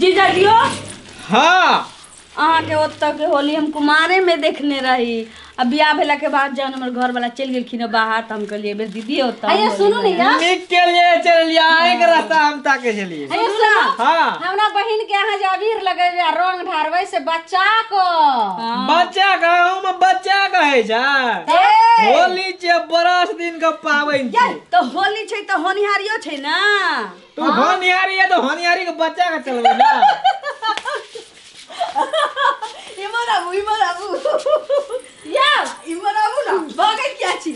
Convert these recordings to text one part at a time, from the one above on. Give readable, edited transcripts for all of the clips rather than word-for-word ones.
जीजा जी हो। हाँ। अहाँके ओतऽ के होली हम कुमारे में देखने रही। आ बियाह भेला के बाद जहन हमर घर वाला चलि गेलखिन बाहर तऽ हम कहलियै बेर दीदी ओतऽ अये सुनू ने यार। नीक के लिए चलिए अहीं के रास्ता हम ताके चलिए। अये सुनू। हाँ। हमरा बहिन के अहाँ जे अबीर लगेबै आ रंग ढारबै से बच्चा को। बच्चा के हम बच्चा कहै छै। होली छै बरस दिन के पाबनि छै। तऽ होली छै तऽ होनिहारियो छै ना। तू होनिहारी है तो होनिहारी के बच्चा के चलबै ना। इमर आबू इमर आबू या इमर आबू ना भगै किया छी।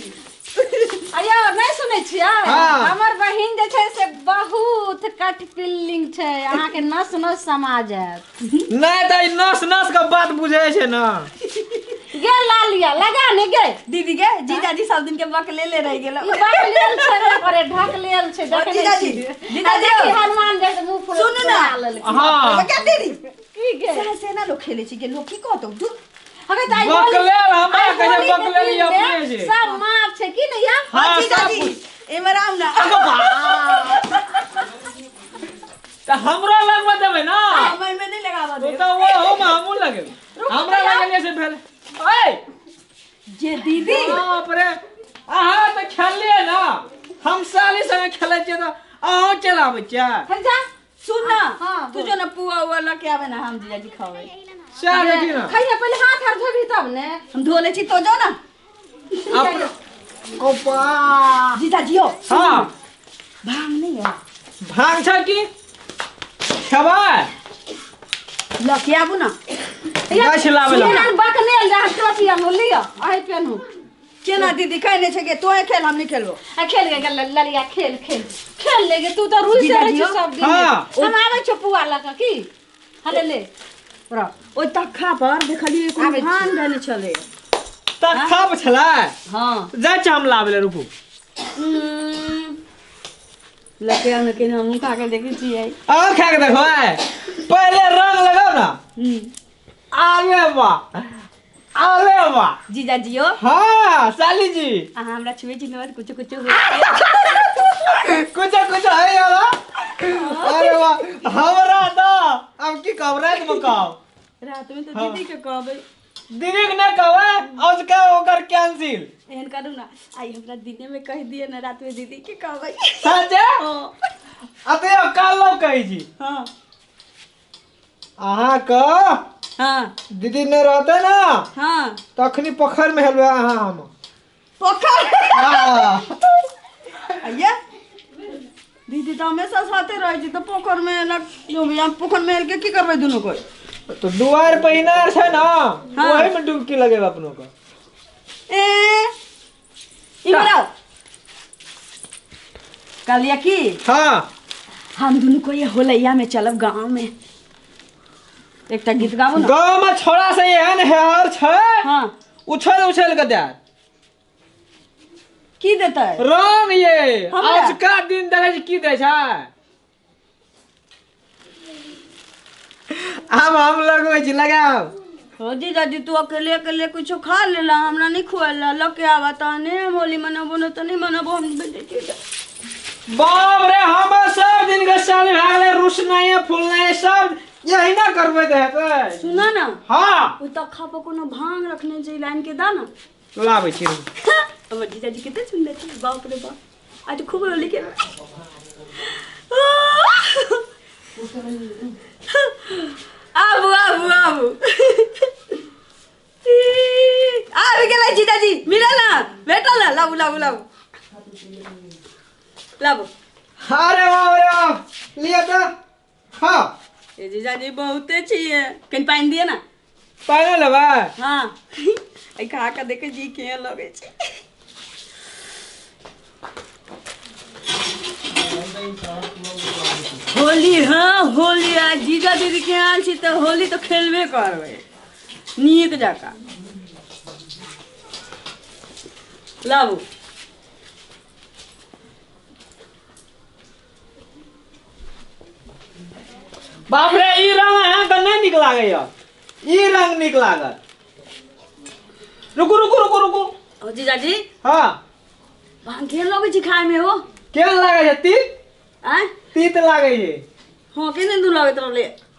अयो नहीं सुनै छियै? हमर बहिन जे छै से बहुत कठपिल्लिंग छै, अहाँ के नस नस समा जायत। नहीं त ई नस नस के बात बुझै छै ना। गे लालिया लगा ने गे दीदी के जीजाजी सब दिन के बक ले ले रह गेल। ई बक लेल छै रे करे ढक लेल छै देखे जीजाजी जीजाजी हनुमान जे मुंह फुला सुनू ना। हां क्या दीदी की गे से से ना लोग खेले छी के लोग की कहतो दू अबे ताई बकलेल हमरा कहे बकलेल अपने छै सब माफ छै की नहीं यार। हां जीजाजी एमर आउ ना। त हमरा लगवा देबै ना। हम में नहीं लगावा दे तो वो हम हमू लगेबै हमरा लगलिए से भेल। ओए जे दीदी बाप रे अहाँ त खेललिए ना हम साली संगे खेलै छियै त अहूँ चलाबै छियै। हम जा सुन ना तू जो ना पुआ उआ ल के आवे ना हम जीजाजी खावे। चल देखी ना खाइए पहले हाथ हाथ धोबी तब ने। हम धो ले छी तो जो ना। ओपा जीजाजी हो। हां भांग नहीं है। भांग छै की खेबै ल के आबू ना। गाछ लाबै ला बकनेल रह टोपी हम लियो अही पेनू केना दीदी कहने छै के तोहे खेल हम नहीं खेलबो। आ खेल गे ललिया खेल खेल खेल ले गे तू तो रुइस रहै छी सब दिन। हम आबै छौ पुआ ल के की हले ले ओइ तखा पर देखलियै कोनो भांग देने छलै। तखा पर छलै? हां जाइ छी हम लाबै ले रुकू। लके आन के हम खा के देखै छियै। अहाँ खा के देखबै पहिले रंग लगाउ ना। आले वाह आले वाह जीजाजी हो। हां साली जी अहाँ हमरा छुए छी न कुछ कुछ हो कुछ कुछ है यार। अरे वाह हमरा त अब की कहब रात में कहब। रात में तो दीदी के कहबै। दीदी के ना कहबै आज का ओकर कैंसिल। एहन करू ना आई हमरा दिने में कह दिए ना रात में दीदी के कहबै। सच? हां अते काल लो कहै छी। हां अहाँ के हां दीदी ने रहते ना। हां तखनी पोखर में हेलबै अहाँ हम पोखर। हां आइए दीदी तो हमेशा साथे रहै छी तो पोखर में लग हम पोखर में हेल के की करबै दुनू कोई। तो दुआर पर इनार छै ना। हाँ। ओही में डुबकी लगेबै अपनो के। ए इमर आओ कहलिया की। हां हम दुनू कोई होलैया में चलब गांव में एकटा गीत गाबू ना। गांव में छोड़ा से एहन हेहर छै। हां उछल उछल के देत की देतै रंग ये आजका दिन देखै छी की दै छै। आब हम लगबै छी लगाओ। हो जीजाजी तू अकेले अकेले कुछो खा लेला हमरा नहीं खुएला ल के आवा तहने हम होली मनबो न त नहीं मनबो हम बाप रे हम सब दिन के साल भए गेलै रुसनाइ फूलनाइ सब यही ना करबै त हेतै। सुना ना। हां ओ तखा पर कोनो भांग रखने छै लाइन के दा ना लाबै छी। हमर जीजाजी कते सुंदर छै बाप रे बाप आज खूब होली के। आबू आबू आबू आबि गेलै जीजाजी मिलल ना भेटल ना लाबू लाबू लाबू लाबू। अरे बाप रे बाप लिअ त। हां ए जीजाजी बहुते छियै कनि पानि दिअ ना। पानि लेबै? हां ए खा के देखै छी केहन लगै छै। होली हाँ होली आ जीजा दीदी के आयल छी तऽ होली तऽ खेलबे करबै नीक जकाँ। लाबू बाप रे ई रंग अहाँके नहि नीक लागैया ई रंग नीक लागत। रुकू रुकू रुकू रुकू। ओ जीजाजी। हाँ भांग केहन लगै छै खाय में हो? केहन लागै छै? तीत आँय तीत लागै छै। हाँ केहन दूर लगैत रहलै।